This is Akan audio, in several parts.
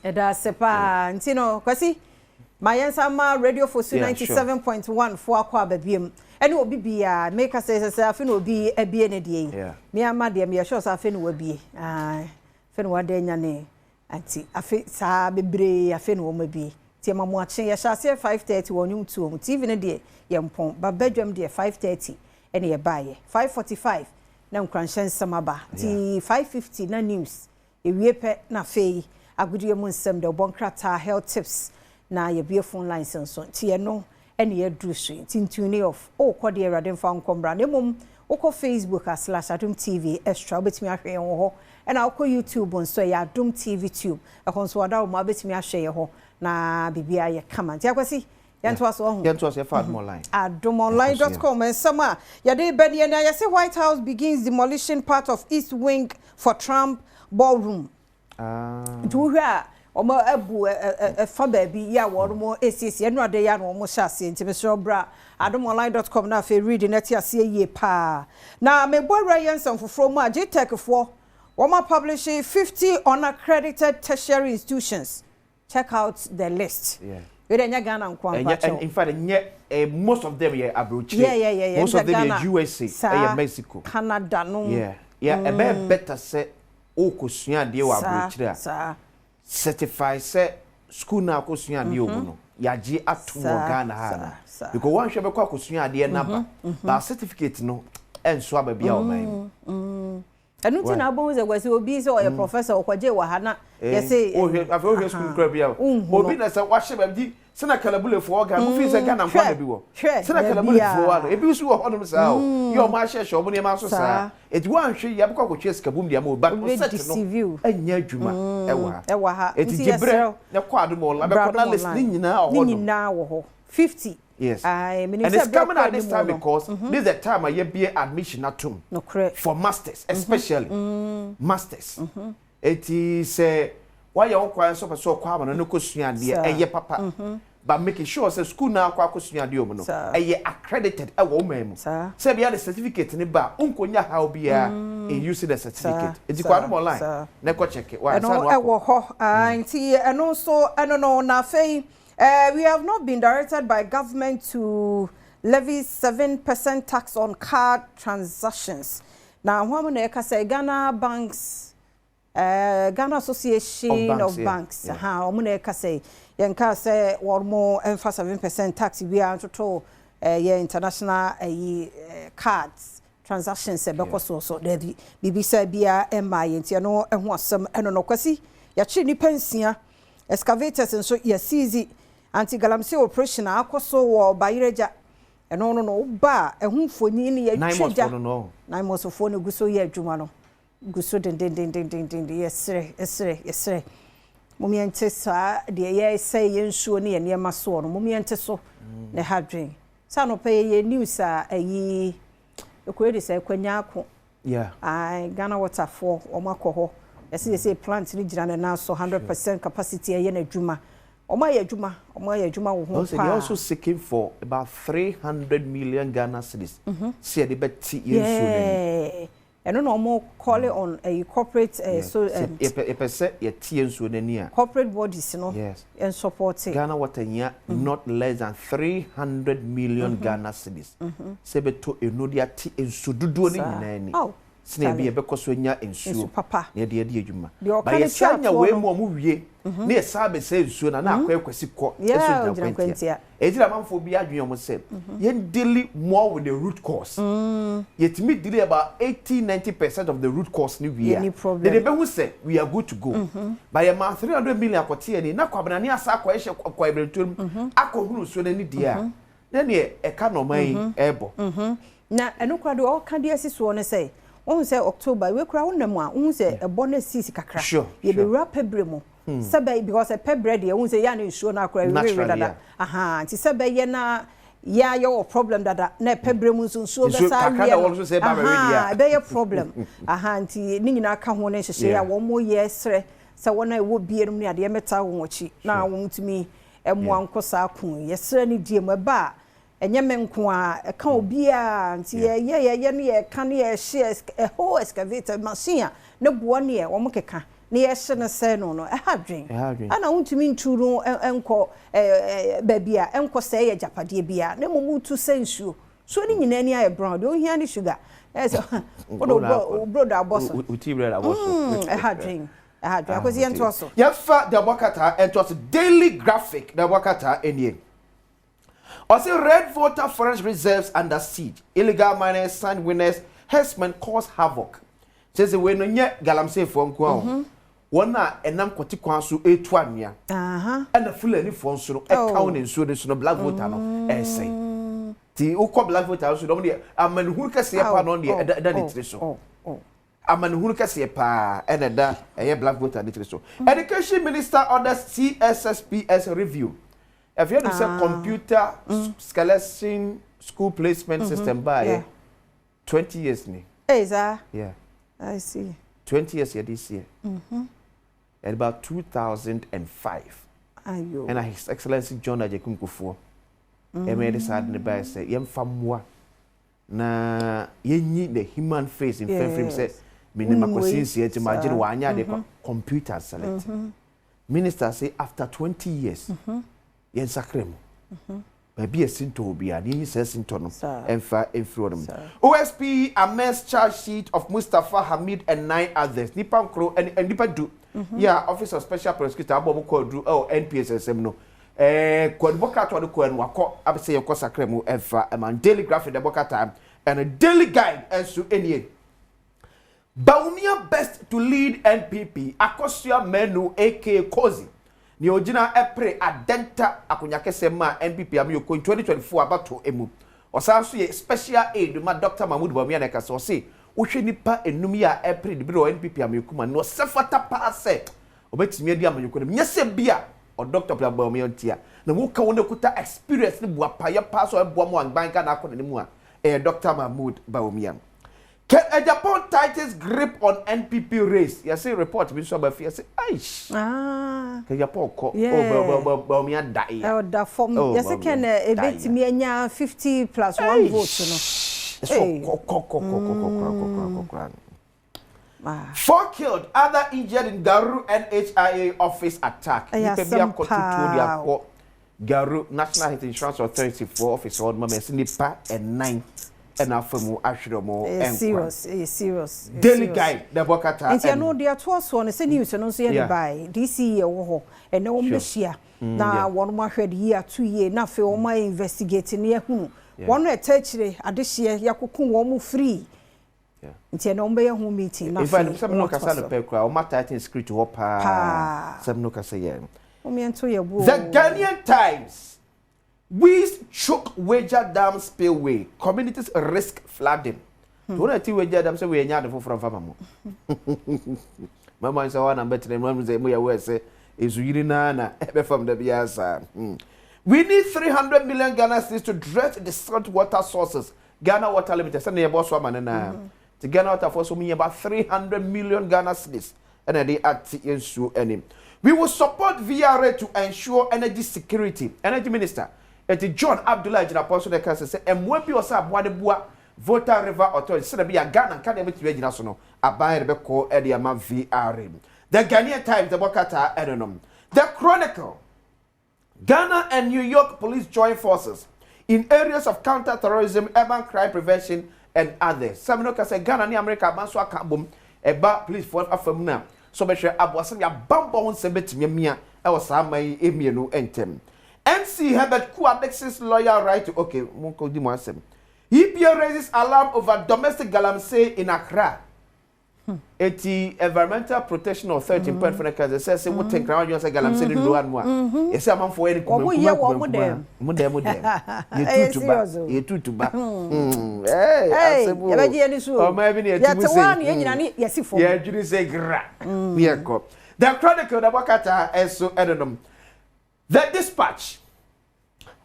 Ɛda ase paa. Nti no, Kwasi, ma yɛnsa ma Radio Fosu 97.1 fo akɔ aba biom. Ɛne obi biara, meka sɛ afe na obi abie ne deɛ yi. Me ama deɛ meyɛ sure sɛ afe na wabie. Afe na wada anya ne. Nti afe saa bebree afe na wɔn abie. Nti ɛma mo akye, yɛhyɛ aseɛ 5:30 wɔ nnwom tuo mu. TV no deɛ yɛmpɔn, ba badwam deɛ 5:30 ɛne yɛbaeɛ. 5:45 na nkuranhyɛ nsɛm aba. Nti 5:50 na news. Ewie pɛ na afei agodie mu nsɛm de ɔbɔ nkrataa, health tips, na yɛbue phone lines nso. Nti ɛno ɛne yɛduru so yi. Nti ntune off. Wokɔ deɛ, Awurade mfa nkɔmmra. Na mmom wokɔ Facebook a /AdomTV Extra, wobɛtumi ahwɛ yɛn wɔ hɔ. Ɛna wokɔ YouTube nso, ɛyɛ Adom TV Tube. Ɛhɔ nso wada wo ma wobɛtumi ahwɛ yɛn hɔ na biribiara yɛ kama. Nti Akwasi, yɛntoa so ɔho. Yɛntoa so, yɛfa Adom Online. Adomonline.com nsɛm a yɛde bɛdeɛ na yɛsɛ White House begins demolition part of East Wing for Trump ballroom. Nti wohwɛ a, wɔn abu ɛfa baabi yi a wɔn esiesie ɛnu ade yɛ a na wɔn hyɛ aseɛ. Nti mesrɛ, bra adomonline.com na afei read na te aseɛ yie paa. Na mebɔ awura yɛn nsɛm foforɔ mu a, GTEC foɔ wɔn apublish 50 unaccredited tertiary institutions. Check out the list. Wei dɛ nyɛ Ghana nko ɛnyɛ ampakyɛw. In fact, ɛnyɛ most of them yɛ aburokyire. Most of them Ghana, yɛ USA, ɛyɛ Mexico. Canada no. Yeah, ɛbɛyɛ better sɛ wokɔsua adeɛ wɔ aburokyire a, certify sɛ school na akɔsua adeɛ wɔ mu no, yɛagye atom wɔ Ghana ha na because wɔnhwɛ bɛkɔ akɔsua adeɛ naba ba, certificate no ɛnso aba bi a ɔman mu. Ɛno nti na abɔhu sɛ kwasi obi sɛ ɔyɛ professor, ɔkɔgye wɔ ha na yɛsɛ wohwɛ, afei wohwɛ school kura bi a Wonhu obi no. na sɛ wahyɛ baabi sɛna kalabulefoɔ Ghana mo fi sɛ Ghana nkwa na bi wɔ Hwɛ, sɛna baabi kalabulefoɔ a- wa no, ebi nso wɔ hɔnom saa o, yɛ ɔmo ahyehyɛ ɔmo nneɛma so saa. Eti wɔanhwɛ yi, abɛkɔ akɔtwa sika bom deɛ ama o, but Obi ɔsɛt deceive no you. ɛnyɛ adwuma ɛwɔ ha. Ɛwɔ ha. Eti Nti gye brɛ yɛsrɛ wo. na kɔ Adom Online, Bra bɛkɔ na Adom list ne Online. nyinaa wɔ Ne hɔ nom. nyinaa wɔ hɔ, 50. Aye, menim And sɛ it's coming berɛ at this kɔ time anim no. because this is the time a yɛbie admission atom for masters, especially masters. Eti sɛ wayɛ wo kwan sɛ ɔpɛ sɛ ɔkɔ ama no ne kɔsua adeɛ, ɛyɛ papa, but making sure sɛ school na akɔ akɔsua adeɛ wɔ mu no ɛyɛ accredited ɛwɔ wo man mu, sɛ bia de certificate ne ba a, wonkɔnya haw biara in using the certificate. Eti kɔ Adom Online na ɛkɔ check wa ansa Ɛno na wakɔ. Ɛwɔ hɔ. Ah, nti ɛno nso ɛno no. Na afei we have not been directed by government to levy 7% tax on card transactions. Na ho am na ɛka sɛ Ghana Banks, Ghana Association Of Banks, of Banks, ha ɔmo na ɛka sɛ yɛnka sɛ wɔn mo ɛmfa 7% tax biara ntoto yɛ international ɛyi cards transactions ɛbɛkɔ so. Daabi, biribi sɛ biara ɛmma yɛn. Nti ɛno ɛho asɛm ɛno no. Kwasi, yɛkyere nipa nsia, excavators nso yɛsiizi. Anti galamsey operation a akɔ so wɔ Bayeragya, ɛno no woba a, ɛho mfonin no yɛtwa gya. NAIMOS no. NAIMOSfoɔ no gu so yɛ adwuma no gu so dendendendenden. Yɛserɛ, yɛserɛ, yɛserɛ, mom yɛnte saa deɛ yɛsɛ yɛ nsuo ne yɛ nneɛma soɔ no, mom yɛnte so na ɛha dwen. Sɛ anɔpɛ yɛyɛ news a, ɛyi ekuro de sɛ Kwanya Ako. Aye, Ghana Waterfoɔ wɔn akɔ hɔ. Yɛsɛ plant no gyina ne nan so 100% capacity, ɛyɛ n'adwuma. Wɔn ayɛ adwuma, wɔn ayɛ adwuma wɔ ho Also, they paa. also seeking for about 300 million Ghana cedis. See, they bet nsuo n'ani. Yeah, ɛno na wɔn call on ɛyi corporate so Yɛpɛ sɛ yɛte nsuo n'ani a. Corporate bodies no yɛn support. Ghana Water nya not less than 300 million Ghana cedis. Sɛ bɛtɔ enu de ate nsuo dodoɔ ne nyinaa ani. Oh, Sɛ ebi Charlie. yɛbɛkɔ so anya nsuo. Nsu papa. Na yɛde yɛde adwuma. Deɛ ɔka Ba ne yɛsan twa nya toɔ wei no. mu a ɔmo wie ne yɛsan bɛsɛ nsuo na akɔ ɛkwasi kɔ Yeah, ɛso ogyina gyina kwantia. kwantia. Eti na amanfoɔ bi adwene ɔmo sɛ yɛn deal more with the root cause. Yɛtumi deal about 80-90% of the root cause ni wie a, Yɛnni problem. de bɛhu sɛ we are good to go. But yɛ maa 300 million akɔte yɛn ni na kwabena ne asa akɔ ɛhyɛ kɔ ɛbɛntuo mu akɔhunu nsuo n'ani deɛ a, ne neɛ ɛka nɔɔma yi ɛɛbɔ. Na ɛno koraa deɛ ɔka de asi soɔ no sɛ wɔn sɛ October wei koraa wonam a, wohu sɛ ɛbɔ no asisi kakra. Yɛbɛwura pɛbrɛ mu sɛ bɛ because pɛbrɛ deɛ, wohu sɛ yɛa ne nsuo no akora Naturally, ɛwerewe dada. Aha, nti sɛ bɛyɛ na yɛa yɛwɔ problem dada na ɛpɛbrɛ mu nso nsuo Nsuo bɛsa kakra awie na no. wɔn nso sɛ ɛba bɛwe deɛ a. Aha, ɛbɛyɛ problem. Aha, nti ne nyinaa ka ho ne nhyehyɛeɛ a wɔn mo yɛ serɛ sɛ wɔn a ɛwɔ bie no mu ne adeɛ mɛta wɔn akyi na wɔn tumi ɛmoa nkɔ saa kun. Yɛsrɛ ne die mu ɛba a, ɛnyɛ me nko a, ɛka obiara. Nti yɛyɛ ne yɛka ne yɛhye a whole excavator machine a ne boɔ ne yɛ wɔn keka. na yɛhye no sɛ no, ɛha dwen. Ɛha dwen. Ana wontumi ntu no nkɔ baabi a ɛnkɔ sɛ ɛyɛ agyapadeɛ biara, na mmom wotu sɛ nsuo so ne nyinaa ani ayɛ brown deɛ, ohia ne sugar ɛyɛ sɛ wode wo brodo abɔ so. Wo tea bread abɔ so. Ɛha dwen, ɛha dwen. Akwasi, yɛntoa so. Yɛmfa deɛ ɔbɔ kata ɛntoa so. Daily Graphic deɛ ɔbɔ kata nie. Ɔsɛ Red Volta forest reserves under siege, illegal miners, sand winners, herdsmen cause havoc. Kyerɛ sɛ wei no nyɛ galamseyfoɔ nko a o, wɔn a ɛnam kɔte kwan so etu anwea ɛna Fulanifoɔ nso no ɛka wɔn nsuo no so no, Black Volta no ɛsɛn. Ti wokɔ Black Volta nso no, wɔn deɛ amanehunu kɛseɛ paa na wɔn deɛ ɛda ne tiri so. Amanehunu kɛseɛ paa ɛna ɛda ɛyɛ Black Volta ne tiri so. Education Minister orders CSSPS review. Ɛfɛ yɛn sɛ Computer Selection School Placement System baayɛ 20 years ni. Ee, saa? Yeah. I see. 20 years yɛde sie. At about 2005. Ayo. Ɛna His Excellency John Agyekum Kufuor ɛmɛ yɛde saa de ne baayɛ sɛ yɛmfa mmoa na yɛnyi the human face mfɛnfɛn sɛ menim Akwasi nsia nti magye no wanyɛ adeɛ kɔ computer select. Minister say after 20 years yɛnsakra mu baabi a sintɔ wɔ biara ne yɛnyi saa sintɔ no ɛmfa ɛmfiri hɔ nom. OSP amends charge sheet of Mustapha Hamid and nine others. Nipa nkoro ɛne nipa 10 yɛ a Office of Special Prosecutor abɔ ɔmo kɔ aduru ɛwɔ NPS nsɛm no, kɔdubɔ krataa ɔde kɔɛ no wakɔ abɛsɛ yɛn kɔ sakra mu ɛmfa ɛma. Daily Graphic ɛbɔ kata ɛna Daily Guide ɛnso ɛnie. Bawumia best to lead NPP. Akosua Manu aka Kozi nea ogyina ɛpere Adenta akonnwa kɛseɛ ma NPP ameyɔkɔ in 2024 abato emu, ɔsan so yɛ special aid ma Dr Mahmood Bawumia, na ɛka sɛ ɔse wohwɛ nipa enum yi a ɛpere de bi wɔ NPP ameyɔkɔ mu a na ɔsɛ fata paa sɛ ɔbɛtumi adi ameyɔkɔ no mu, nyɛ sɛ bi a ɔdr Bawumia ntia na woka wɔn ekuta experience ne buapayɛ paa so ɛboa mu angban Ghana akɔ n'anim a ɛyɛ Dr Mahmood Bawumia. Ken Agyapong tightens grip on NPP race. Yɛsɛ report bi nso aba fi yɛsɛ aish. Ken Agyapong kɔ. Oh, Bawumia da ya. Ɔda fam. Yɛsɛ Ken ebetumi anya 50 plus one vote no. Ɛsɛ kɔ kɔ kɔ kɔ kɔ kɔ kɔ kɔ kɔ. Four killed, other injured in Garu NHIA office attack. Ɛyɛ Nipa bi asɛm akɔ tutuo de paa. akɔ Garu National Health Insurance Authority for office hɔ nom, ɛsɛ nipa ɛnan ɛna afa mu ahwere ɔmo Ɛyɛ ɛnkwa. serious, ɛyɛ serious. Ɛyɛ Daily serious. Guide na ɛbɔ kata. Nti ɛno deɛ ɛtoa soɔ no sɛ news no nso yɛde bae, DCE ɛwɔ hɔ ɛnɛ wɔn bɛhyia na wɔn ahwɛ de yie ato yie na afei wɔn ayɛ investigate ne yɛhunu wɔn a ɛtɛ akyire adehyeɛ yɛakoko wɔn mu free. Nti ɛnɛ wɔn bɛyɛ ho meeting na In fact, afei sɛm no wɔn kasa atoa no so. pɛ koraa, ɔma tighten security hɔ paa. Paa. Sɛm no kasa yɛ. Wɔn yɛn to yɛ bo. The Ghanaian Times. Weeds choke Weija Dam spillway. Communities risk flooding. Wɔn a ti Weija Dam sɛ wɔyɛ nya ade foforɔ nfa ma mo. Mama nsa wɔn anam bɛtena mu sɛ mo yɛ wɔ ɛsɛ esu naa na ɛbɛfam da bi asa. We need 300 million Ghana cedis to dredge the salt water sources. Ghana Water Limited sɛ ne yɛ bɔ so ama ne naa. Ti Ghana Water fo so mo yɛ ba 300 million Ghana cedis ɛna ɛde ate nsuo anim. We will support VRA to ensure energy security. Energy Minister eti John Abdullah Jinapor so de ka sɛ mmoa bi ɔsɛ aboa de boa Volta River Authority sɛ bi a Ghana nka deɛ bɛtumi agyina so no, aban yɛde bɛkɔ ɛde ama VRA. The Ghanaian Times ɛbɔ kata ɛno nom. The Chronicle. Ghana and New York police join forces in areas of counter-terrorism, urban crime prevention, and others. Sɛmi no kasa Ghana ne America aban so aka bom ɛba police force afam na so bɛhwɛ aboasɛm yɛ abambɔ ho nsɛm bɛtumi amia ɛwɔ saa aman yi mmienu ntɛm. MC Herbert Kuadex's lawyer right to okay mo nkɔ di mo asɛm. EPA raises alarm over domestic galamsey in Accra. Eti Environmental Protection Authority mpanyinfo no ka sɛ wote nkran wadwene sɛ galamsey no nnuro ano a yɛsɛ amanfoɔ yɛ no Wɔn kuma yɛ kuma wɔn kuma dɛm. Mu dɛm, mu dɛm. Ɛyɛ Yɛtutu ba serious o. yɛtutu ba. Hey, Asɛm o. yɛbɛgye yɛn ni so o. Ɔman bi ne yɛte mu Yɛte sɛ hɔ a na yɛn nyinaa ne yɛsi fam. Yɛdwene sɛ gra ne yɛkɔ. The Chronicle na bɔkata ɛso ɛnonom. The Dispatch.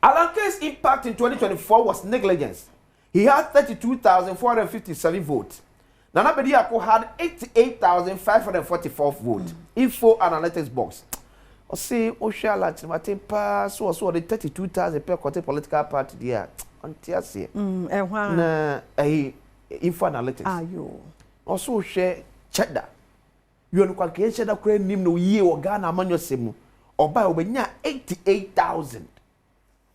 Alan Kay's impact in 2024 was negligence. He had 32,457 votes. Nana Bediako had 88,544 votes. Info Analytics Box. Ɔse wohwɛ Alan Kyerematen paa so wɔ so wɔde 32,000 pɛ kɔte political party deɛ a ɔnte aseɛ. Ɛhɔ a. Na ɛyi Info Analytics. Ayo. Ɔso wohwɛ Cheddar. Yɛ no kwanka yɛnhyɛ da koraa nim no yie wɔ Ghana amanyɔsɛm mu. Ɔbaa ɔbɛnya 88,000.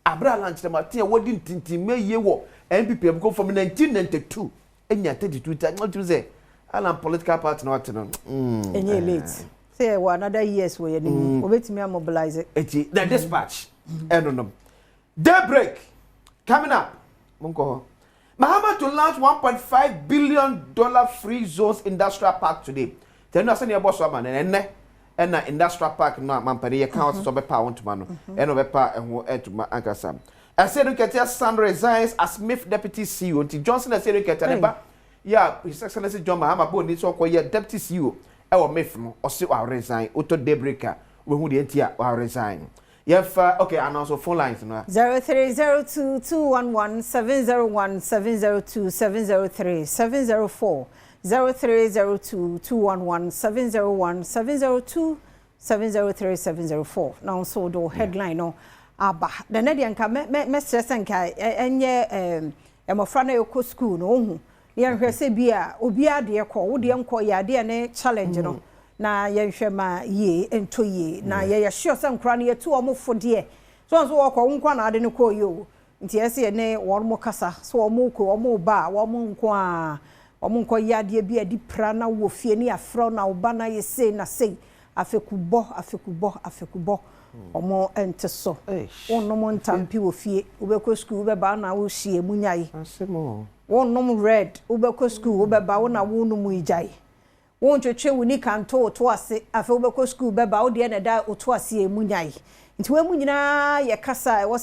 Abere Alan Kyerematen a wɔdi ntintimma yie wɔ NPP abukɔ from 1992 enya 32,000. Ɔtumi sɛ Alan political party na wate no. Ɛnyɛ late sɛ yɛwɔ another years wɔ yɛn anim, obetumi amobilize. Eti The Dispatch ɛno nom. Daybreak coming up, monkɔ hɔ. Mahama to launch $1.5 billion free zones industrial park today. Tɛnu asɛ ne ɛbɔ so ama no ɛnɛ ɛna industrial park no a mampani yɛ kan ɔsɛ sɛ ɔbɛpa wɔn ntoma no, ɛna ɔbɛpa ɛho ɛntoma ankasa. Asiedu Nketia son resigns as MIIF deputy CEO. Nti Johnson Asiedu Nketia ne ba yɛ a His Excellency John Mahama bɔ ni sɛ ɔkɔyɛ deputy CEO ɛwɔ MIIF no, ɔsi wa resign. Wotɔ Daybreak a, wohu deɛ nti a wa resign. Yɛfa, okay, announce phone lines no a. 0302 211 701 702 703 704. 0302 211 701 702 703 704. Na nso do headline no aba na ne deɛ nka mɛsrɛ sɛ nka ɛnyɛ mmɔfra no ɛkɔ school no, ohu yɛnhwɛ sɛ bi a obiara deɛ kɔ, wo deɛ nkɔ yɛ adeɛ ne challenge no na yɛnhwɛ ma yie ntɔ yie na yɛyɛ sure sɛ nkora no yɛtu wɔn fo deɛ so nso wɔkɔ wo nkwa na ade no kɔɔ yie o. Nti ɛsɛ yɛne wɔn mo kasa so wɔn kɔ, wɔn ba a wɔn nko a wɔn nkɔ yɛ adeɛ bi a yɛde pra na wɔ fie ne afrɛ na ɔba na yɛ sei na sei, afekubɔ, afekubɔ, afekubɔ, wɔn nte so. Wɔnnom ntampi wɔ fie, wobɛkɔ sukuu, wobɛba na wohyia mu nyae. Wɔnnom red, wobɛkɔ sukuu, wobɛba wo na wɔnnom igyae. Wontwetwe wo nika nto wo to ase, afei wobɛkɔ sukuu bɛba wo deɛ na ɛda wo to ase emu nyae. Nti wɔn mu nyinaa yɛ kasa a ɛwɔ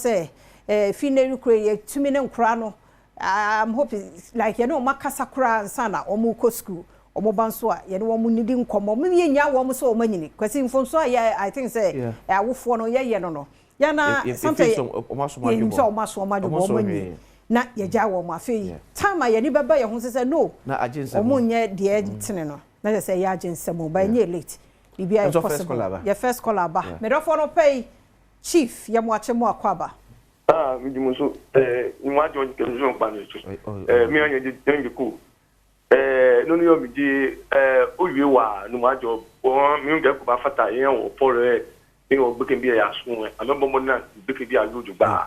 sɛ fi ne rekuro yɛtumi ne nkora no. I'm hoping like yɛne wɔn akasa koraa nsa na wɔn kɔ sukuu, wɔn ba nso a yɛne wɔn nidi nkɔmɔ wɔn yɛ nya wɔn sɛ wɔn anyini kwasi mfonso a yɛ. I think sɛ awofoɔ no yɛyɛ no yana sometimes yɛnim sɛ wɔn aso wɔn adwo wɔn anyini na yɛgya wɔn. Afei time a yɛne bɛba yɛn ho sɛ no wɔn nyɛ deɛ tene no na kyerɛ sɛ ɛyɛ agye nsɛm ba, ɛnyɛ late, biribi ayɛ possible. Yɛ first call aba, mɛdɔfoɔ no pɛ yi, Chief, yɛ mo akyɛ mo akɔ aba. Ah, mi di mo so ɛɛ ni mo adjɔ tẹlifíṣọ̀n pa mi so ɛɛ mi anya jẹ ko ɛɛ nínú yɔ mi di ɛɛ owie wa ni mo adjɔ wɔn mi ń kɛ kó fata yɛn wɔ pɔlɔ yɛ ni wɔ gbeke bi yɛ asun yɛ ame bɔnbɔn na gbeke bi a yóò gba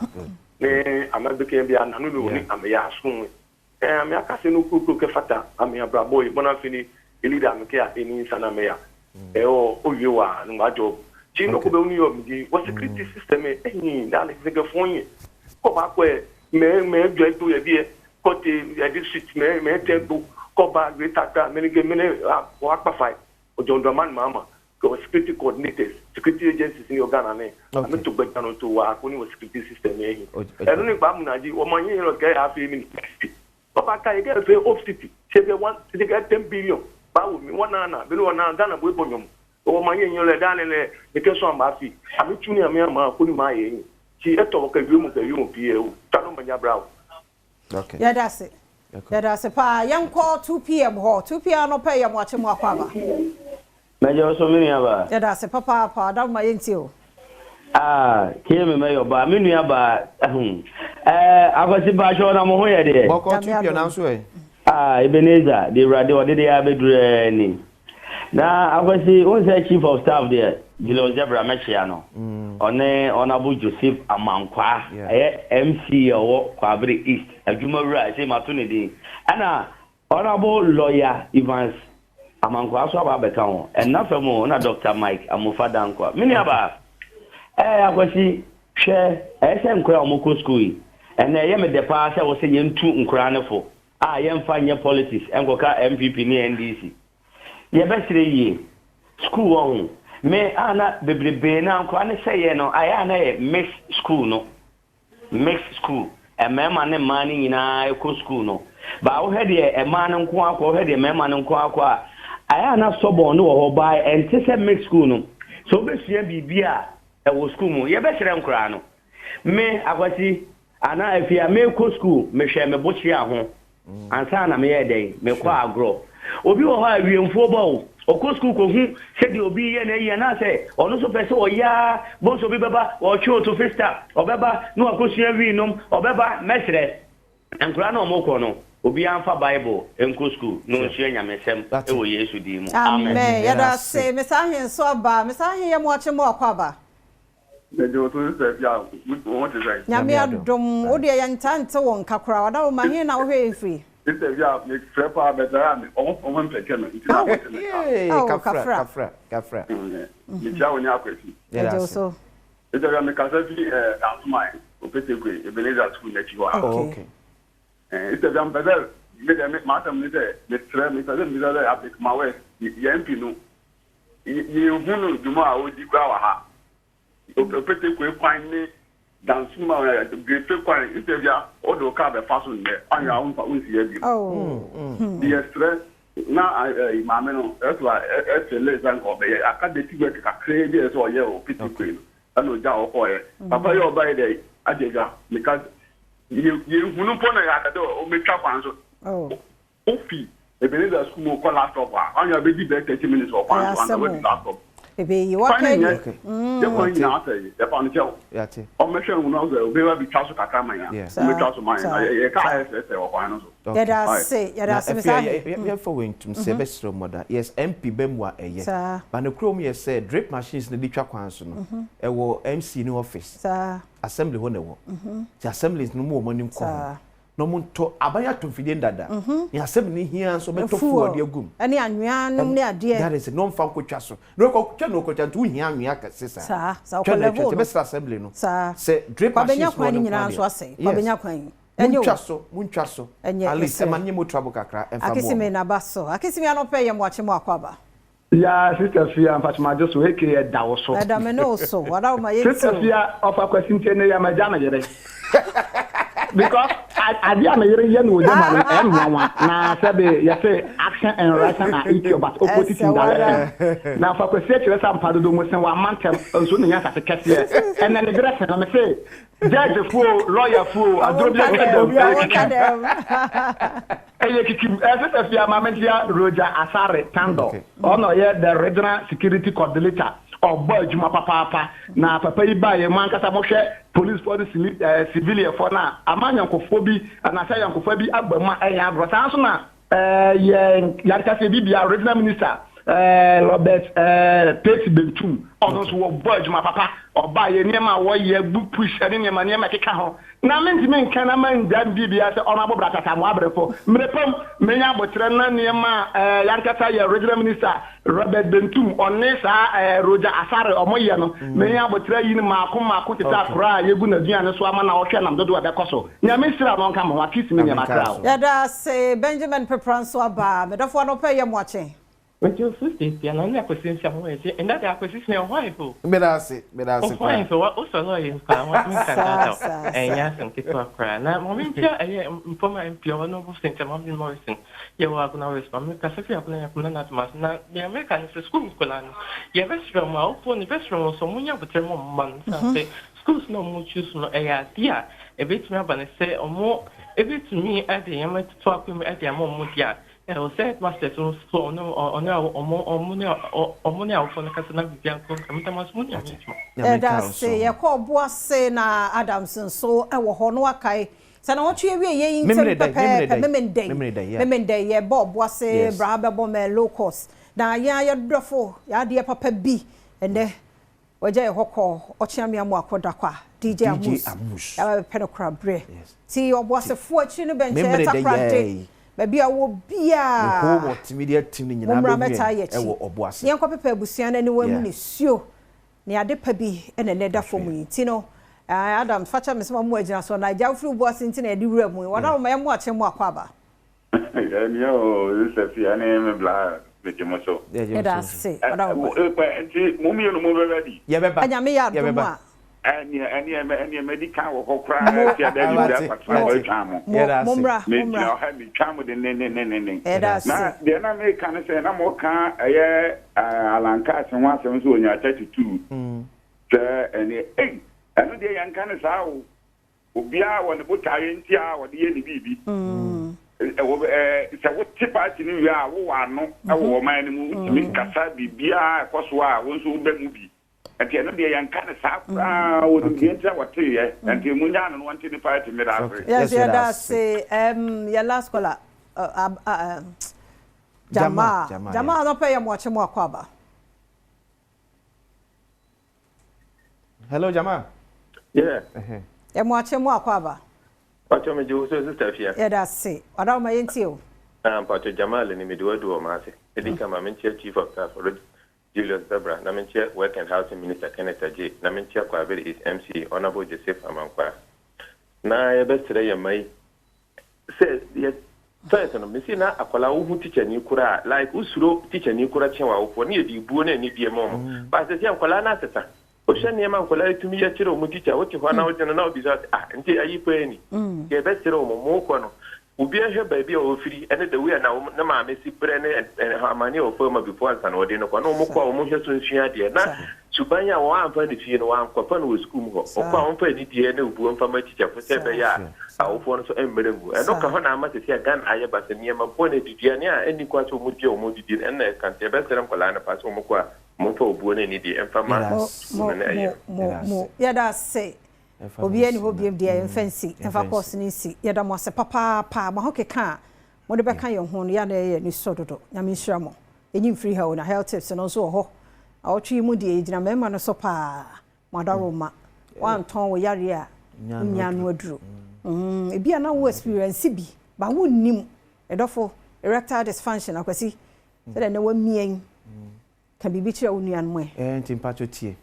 ni ame gbeke bi a nanu ni wɔ ni ame yɛ asun yɛ ɛɛ ame akase no kurukuru kɛ fata ame abrabɔ yi bɔnna fi ni eli da ame kɛ a eni nsa na ame ya ɛɛ owie wa ni mo adjɔ tí nɔkɔ bɛ wuni yɔ mi di wɔ security system yɛ ɛyin n'ale sɛgɛ fɔn yɛ kɔba kɔ yɛ mɛ mɛ jɔ edo yɛ bi yɛ kɔte yɛde street mɛ mɛ tɛ do kɔba greater Accra mɛnige mɛnɛ wɔ akpafa ɔjɔndɔn man maa ma wɔ security coordinators, security agencies ni Ghana ne ame to gbɛdza to wa ko ni wɔ security system yɛ hin ɛnu ni gba munaji wɔn ma yin yɛrɛ kɛ afi mi ɔba ka yɛ kɛ fɛ off city sɛ one sɛ kɛ 10 billion báwo mi wɔn nana bi wɔn nana Ghana bo ebɔ nyɔm wɔn ma yin yɛrɛ dan lɛ ne kɛ sɔn aba fi ame tu ni ame ama ko ni ma yɛ yin ti ɛtɔ kɛ wiem kɛ wiem pii o tanu ma nya bra o. Yɛda ase, yɛda ase paa. Yɛnkɔ 2 p.m. hɔ, 2 p.m. no pɛ yɛ mo akye mo akɔ aba. Mɛjọ so, mi nua ba. Yɛda ase papaapa, adamu ma yɛntie o. Aa, kee mi mɛyɔ ba, mi nua ba, akwasi baahwɛ na mo ho yɛ deɛ. Bɔkɔ, 2 p.m. nanso ɛ. Aa, Ebenezer de Ewurade ɔde de abɛduru ɛɛ ni na akwasi n sɛ chief of staff deɛ Julius Debrah mɛkyia no, ɔne Honourable Joseph Amankwa, ɛyɛ MC ɔwɔ Kwabere East adwumawura ɛsɛ ma to ne din, ɛna Honourable Lawyer Evans Amankwa so aba abɛka ho ɛnna fam o, na Dr Mike Amofa Dankwa. Me nua ba, akwasi hwɛ, ɛyɛ sɛ nkora a wɔkɔ school yi ɛnna ɛyɛ me dɛ paa sɛ wɔsɛ yɛntu nkora ne fo a yɛmfa nyɛ politics ɛnkɔka NPP ne NDC. Yɛbɛsrɛ yie, school wɔ ho me ana bebrebe na nkora ne sɛ yɛ no ayɛ ana yɛ mix school no, mix school, mmarima ne mmaa no nyinaa kɔ school no baa. Wohwɛ deɛ mmaa no nko akɔ, wohwɛ deɛ mmarima no nko akɔ a, ayɛ ana sɔbɔn no wɔ hɔ baa. Ɛnte sɛ mix school no sɛ wobɛsua biribi a ɛwɔ school mu. Yɛbɛsrɛ nkoraa no. Me akwasi ana afia mekɔ school, mehwɛ me bokyea ho ansa na meyɛ dɛn mekɔ agorɔ. Obi wɔ hɔ a wiemfuo bɔ o, ɔkɔ sukuu kɔhu sɛdeɛ obi yɛ na ayi anaasɛ ɔno nso pɛ sɛ ɔyɛ bonso obi bɛba ɔtwe oto fista ɔbɛba na wakɔsua wii nom ɔbɛba. Mɛsrɛ nkwaraa na ɔmokɔ no. Obiara mfa Bible nkɔ sukuu na ɔnsua nyamesɛm wɔ Yesu din mu. Amen. Amen yɛda ase Mister Ahe nso aba Mister Ahe yɛ mo akye mo akɔ aba. Megye wo so sister Afia, wo ho te sɛn? Nyame adom, wo deɛ yɛntaa nte wo nka koraa, ɔdawoma he na wohwɛ yɛn firi? Sister Afia, me frɛ paa but ayɛ a me ɔmo ɔmo mpɛkyɛ me nti na wote me nka. Aw kafra. Kafra, kafra. Mekyia wo ne Akwasi. Yɛgye wo so. Sister Afia, me kasa fi eh, Dansoman, Opetekwe, Ebenezer school n'akyi hɔ a. Oh, okay. Eh, Sister Afia, mepɛ sɛ, me deɛ me m'asɛm ne sɛ, mesrɛ, mepɛ sɛ mebisa sɛ Ablekuma West, yɛn MP no, Yɛnhu no dwuma a ɔredi koraa wɔ ha. Opetekue kwan ne Dansuma Grefe kwan sɛ bia wode wo kaa bɛfa so nnɛ anwea a womfa wonsi ha bio. Nti yɛsrɛ na maame no ɛso a ɛfele sɛ nka ɔbɛyɛ aka dirty work kakraa bi a ɛsɛ ɔyɛ wɔ Opetekue no ɛna ogya hɔ kɔɔyɛ. Papa yi a ɔbaeɛ deɛ agye agya meka yɛnhu no mpo na yɛaka dɛ ɔmmɛtwa kwan so. Wofi Ebenezer Sukuu mu kɔ last stop a, ɔnyɛ ɔbɛdi bɛyɛ 30 minutes wɔ kwan so ansa wadu last stop. Kwan no nyɛ, yɛ kwan nyinaa asɛe, yɛpa no kyɛw. Ɔmmɛhwɛ nhu na sɛ obi ba bɛtwa so kakra ma yɛn a, ɔmmɛtwa so ma yɛn na yɛ kaa ayɛ sɛesɛe wɔ kwan no so. Yɛda ase, yɛda Na ase afei Mister Ahe. yɛmfa wei ntom sɛ yɛbɛsrɛ mo da. Yes, MP bɛmua ɛyɛ. But nokorɛ mu yɛ sɛ drip machines no de twa kwan so no, ɛwɔ MC no office. Assembly hɔ na ɛwɔ. Nti assemblies no mo wɔ mo ani nkɔ ho. Na ɔmo ntɔ aban ato mfidie no dada. Nea asɛm no hia nso ɔbɛtɔ fuel de agu mu. Ɛne anwea nom ne adeɛ. That is it, na ɔmfa nkotwa so. Na ɔkɔ twa na ɔkɔtwa nti wohia anwea kɛse saa. Saa, saa Twa ɔkɔ na atwa level nti no. ɛbɛsra assembly no. Saa. Sɛ drip Kwabenya machines kwan no no ɔno nko nyinaa ara nso deɛ. asɛe. Yes. Kwabenya kwan yi. Ɛnyɛ Montwa o. so, montwa so. Ɛnyɛ, At least mesrɛ. ɛma no nyɛ mo trouble kakra ɛmfa mmoa Akisime mo. na ba so. Akisime anɔpa yi yɛ mo akye mo akwaaba. Yaa sister fia mpakyɛ magye so aka ɛda wo so. Ɛda me ne wo so wadaworoma yɛntie Sister o. fia ɔfa kwasi nti ɛnɛ yi a magya me yere because adeɛ a me yere yɛ no wɔ dwam ha no ɛyɛ me nwanwa na sɛbe yɛse action and reaction are equal but opposite Ɛsɛ in wara. direction na ɔfa kwasi akyerɛ sɛ ampa dodo mu sen wamma ntɛm nso na nya asase kɛseɛ ɛnɛ ne berɛ sen no mese judge foɔ o lawyer foɔ o Ɔmo aduro bi nka atwa dɛm dam ɛyɛ ɔmo nka kikim. dɛm. Ɛyɛ kikim eh sister fia maame ntia Roger Asare Tandor ɔno na ɔyɛ the regional security coordinator ɔbɔ adwuma papaapa na papa yi baeɛ mo ankasa mo hwɛ police foɔ ne sili eh civilian foɔ no a ama ayɔnkofoɔ bi anaasɛ ayɔnkofa bi aba mu a ɛnyɛ agorɔ saa nso na eh yɛn yankasa bi bia regional minister eh Robert eh Peti Bentum ɔno nso wɔbɔ adwuma papa ɔbaeɛ nneɛma a wɔyɛ bu push ɛne nneɛma nneɛma ɛkeka ho Na mentumi nka na mangyae me biribiara sɛ Honourable Bratata Amoaberefo. Mmere pa mu, menya aboterɛ na nneɛma a eh, y'ankasa yɛ Regional Minister Robert Bentum, ɔne saa eh, Roger Asare ɔmo yɛ no, menya aboterɛ ayi no maako maako te sɛ akora a yɛgu n'aduane so ama na ɔhwɛ nam dodoɔ a ɛbɛkɔ so. Nyame nhyira no ɔnka mo ho. Akisi me nneɛma kra o. Yɛda ase Benjamin Pepra nso aba. Me dɔfo anɔpa yi yɛ moakye. Mede wo so siesie na ne Akwasi nso ho yɛ gye ɛnɛ de Akwasi sɛ ɔho ayɛ fɛ o. Meda ase, meda ase Ɔho paa. ayɛ fɛ wa wosɔ lɔɔre yi paa wa menka Saa dada o saa ɛnyɛ saa. asɛm ketewa koraa na ma menkyia ɛyɛ mpɔma MP Honourable Cynthia Mambi Morrison yɛwɔ Agona West ma mekasa firi Agona Nyakom na Nadom ase na deɛ meka ne sɛ sukuu nkwadaa no yɛbɛsrɛ mo awofoɔ no yɛbɛsrɛ mo sɛ ɔmo nya aboterɛ ma ɔmo mma no sane sɛ schools no a ɔmo choose no ɛyɛ adeɛ a ɛbɛtumi aba ne sɛ ɔmo ɛbɛtumi ɛde nneɛma atutu akwan mu ɛde ama ɔmo deɛ a Ɛwɔ sɛ headmasters no nso ɔne ɔne ɔmo ɔmo ne ɔmo ne awofo no kasa na biribiara nkɔ nka. Meda mo ase mo ne Nyame adwuma. Nyame Yɛda nka wo ase. so. Yɛkɔ Ɔboase na Adams nso wɔ hɔ na wakae sɛ nawɔtwe awieɛ yi ntɛm Memene dɛn? Memene pɛpɛɛpɛ dɛn? Memendɛn Memene dɛn? Yeah. Memendɛn yɛba Ɔboase Yes. bra bɛbɔ mɛ low cost na yɛn ara yɛdɔfo yɛn adeɛ papa bi ɛnnɛ Wagya yɛ hɔ kɔ ɔkyea me amu akɔ da kwa DJ DJ Amus Amus. yaba bɛpɛ no kora berɛ Yes. ti ɔboasefoɔ akyiri no bɛnkyɛ Memene dɛ takorade yɛi. baabi a wɔ Ne whole biaa multimedia team no nyinaa mommra bɛhu mɛtaa yɛn yɛ akyi ɛwɔ Ɔboase. ne yɛnkɔ pepa abusua no aniwa mu Yeah. ne suo ne ade pa bi na ɛnɛ da fam yi nti no eh, Adam fakyɛ me sɛ ma mo agyina so na agya wofiri boase nti na yɛde wura mu yi wɔda wo ma yɛmmo akyɛ mo akɔ aba. Ɛneɛ o Sister Fia ne me bla megye mo so. Yɛda ase ɔda wo ba. Nti mo mmienu mo bɛba bi? Yɛbɛba. Nyame yɛ adom Yɛbɛba. a. Ɛneɛ ɛneɛ ɛneɛ madi kan wɔ hɔ koraa Mo. Fia da anwummerɛ Mate akɔtena hɔ mate. atwaa mo. Mo Yɛda mo ase. mmra mo Megyina mmra. hɔ ha metwa mo dennennennenen. Yɛda Na ase. deɛ na meka ne sɛ na moka ɛyɛ Alan Cash ho asɛm sɛ ɔnya 32 sɛ ɛneɛ ei ɛno deɛ yɛnka no saa o. Obiara wɔ ne botaeɛ nti a ɔde yɛ ne biribi. Sɛ wote party no wie a, wowɔ ano wɔ ɔman no mu, wotumi kasa biribiara a ɛkɔ so a, wo nso woba mu bi. Nti ɛno deɛ yɛnka no saa koraa, wɔnim deɛ nti a wɔteeɛ, nti monyaa no na wɔnte ne party. Meda ase. Yes, yɛda ase. Yɛ last caller, Jamal. Jamal, anɔpɛ yɛ mo akye mo akɔ aba. Hello, Jamal. Yeah. Yɛ mo akye mo akɔ aba. Mpacho me gye wo so, Sister Fia. Yɛda ase. Ɔda ma yɛntie o. Ah, Mpacho Jamal ni mede wadu wɔ m'ase. Edi kama menkyia Chief of Staff Julius Debrah, na menkyia Work and Housing Minister Kenneth Adjei, na menkyia Kwabre East MCE Honorable Joseph Amankwa. Na yɛbɛsrɛ yɛn mma yi sɛ yɛ first no mesi na akwadaa wohu teacher ni koraa, like wosuro teacher ni koraa kyɛn w'awofoɔ ne yɛde ibuo ne anidie ma ɔmo. But sɛ nkwadaa no asesa, wohwɛ nneɛma nkwadaa yi tumi yɛ kyerɛ ɔmo teacher, wote hɔ na wogye no na wobisa sɛ, ah, nti ayi paa ni. Yɛbɛsrɛ ɔmo mo kɔ no, obi ahwɛ baabi a wɔfiri ɛne the way a na wɔn ne maame si brɛ ne amane a wɔfa mu before ansa na wɔde no kɔ, na wɔn kɔ a wɔn hwɛ so nsua adeɛ na suban a wɔn amfa ne fie no wɔankɔfa no wɔ sukuu mu hɔ. Ɔkɔ a wɔmfa anidie ne obuo mfa ma tikyafoɔ sɛ ɛbɛyɛ a awofoɔ no nso mmerɛ ngu ɛno ka hɔ. Na ama sɛsi a Ghana ayɛ ba sɛ nneɛma bɔ ne aduane a ɛnni kwan sɛ wɔn di a wɔn didi no, ɛnna ɛka. Nti yɛbɛsrɛ nkwadaa no pa sɛ wɔn kɔ a wɔmfa obuo ne anidie mfa ma sukuu no ne ɛyɛ. Mo mo, yɛda ase. Obiara ni hɔ biem deɛ, yɛmfa nsi yɛmfa kɔɔso no nsi. Yɛda mo ase papaapa. Mo ho keka a mode bɛka yɛn ho no, yɛ na ɛyɛ ni sɔ dodo. Nyame nhyira mo. Ɛnyi mfiri ha o, na health tips no nso wɔ hɔ. Awɔtwe yi mu deɛ, yɛgyina mmarima no so paa. Mo adaro ma woantɔn wo yare a wonya no aduro. Ebi a na wo experience bi ba wonnim ɛdɔfo erectile dysfunction. Akwasi, sɛdeɛ na wamia yi ka biribi kyerɛ wo nuanom ɛ. Nti mpatwo tie.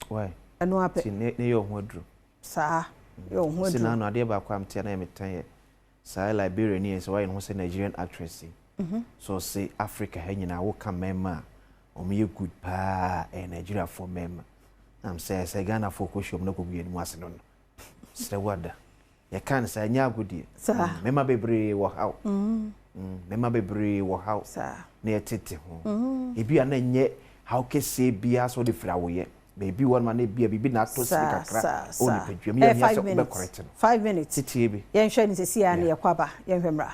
Why? Ɛno apɛ. Ti ne ne yɛ ɔho aduro. Saa yɛ ɔho Si aduro. Na ano adeɛ baako a metea na yɛ metan yɛ saa Liberia ni yɛ sɛ wayɛ ne ho sɛ Nigerian actress yi. So ɔse Africa ha nyinaa woka mmarima a wɔn yɛ good paa, ɛyɛ Nigeriafoɔ mmarima. Nam sɛ Ghanafoɔ kɔ hyia mu na kɔgu yɛn anim ase no, serɛ wo ada yɛka no saa, ɛnyɛ agodie. Mmarima bebree wɔ haw. Mmarima bebree wɔ haw na yɛtete ho. Ebi a na nyɛ haw kɛseɛ biara sɛ wode firi awoyɛ baabi wɔ no ma na ebi a biribi na atɔ sini kakra ɔwɔ nipadua mu, yɛ hia sɛ wobɛkɔrɛte no. 5 minutes. Titie bi. Yɛnhwɛ ne sɛsi a ne yɛkɔ aba, yɛnhwɛ mmra.